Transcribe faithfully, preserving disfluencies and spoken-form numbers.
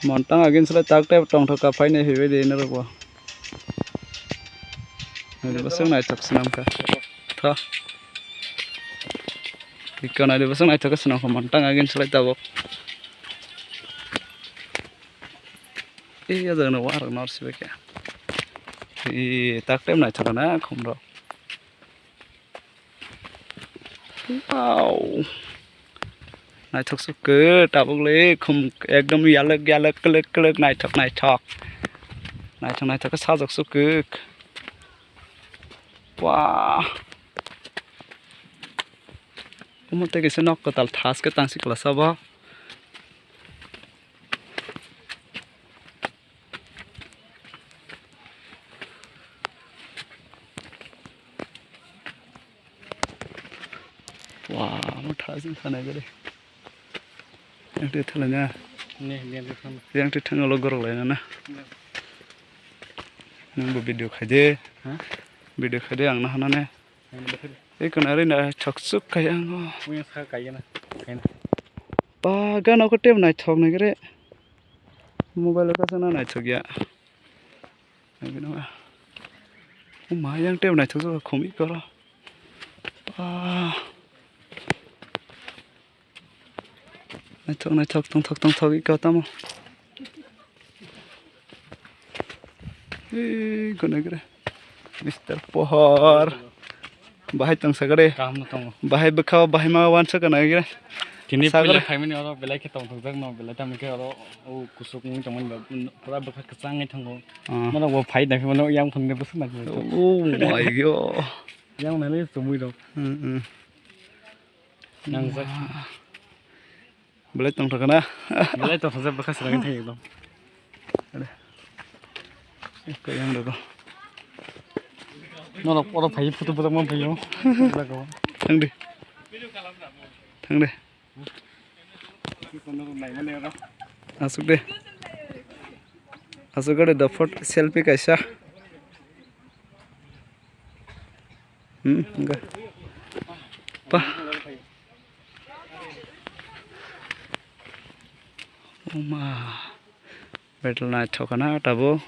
Montang agin sele tak tep tongthok ka phaini hibai de norok bo. Nai de bwswk naithok swnam kha. Tho. Iko nai de bwswk naithok khe swnam kha montang agin sele tabuk. Ei o jaga no warok nor sibai khe. Ei tak tep naithok na khum rok. Wow. Naithok suk khe tabuk le khum ekdom yalwk yalwk kwlwk kwlwk naithok naithok. Naithok naithok khe sajok suk khe. Wah. Omo tei kisa nok kwtal thas khe tangsi kwlasa bo. Wah, omo thas wngkha nai gari. Yang twi thalai na. Ne, yang twi thang. Yang twi thang ulo gorok lai na na. Ne. Nang bo video khai de. Ha? Video khai de ang na hana ne. Ang bo khai de. Ei kono ari na chok chuk khai ang o. Uya sa kai na. Kai na. Ba gana ko tem nai thok nai gre. Mobile ka sana nai thok ya. Nai gre ma. O ma yang tem nai thok khum i koro. Ba. Naithok naithok tongthok tongthok iko tamo. Ei gone gre. Mister Pohor. Bahai tong sagade. Kaham no tongo. Bahai bwkha bahai ma wansa kana gre. Tini sagre. Puila phaimani oro belai khe tongthok jak no belai tamni khe oro o kusuk wng tongmani ba pura bwkha kwchang wng thango. Ah. Mano bo phai da phimano yang phunde bwswk na. Oh my god. Yang nani chumui rok. Hmm hmm. Nangjak. Belai tongthok na. Belai tongthok jak bwkha swrang thang ekdom. Kayang dago. Norok oro phai photo bwlak man phaio. Thangdi. Thangdi. Asuk de. Asuk de da photo selfie kaisa. Hmm, enggak. Pah. Oma. Betel naithok kana tabo.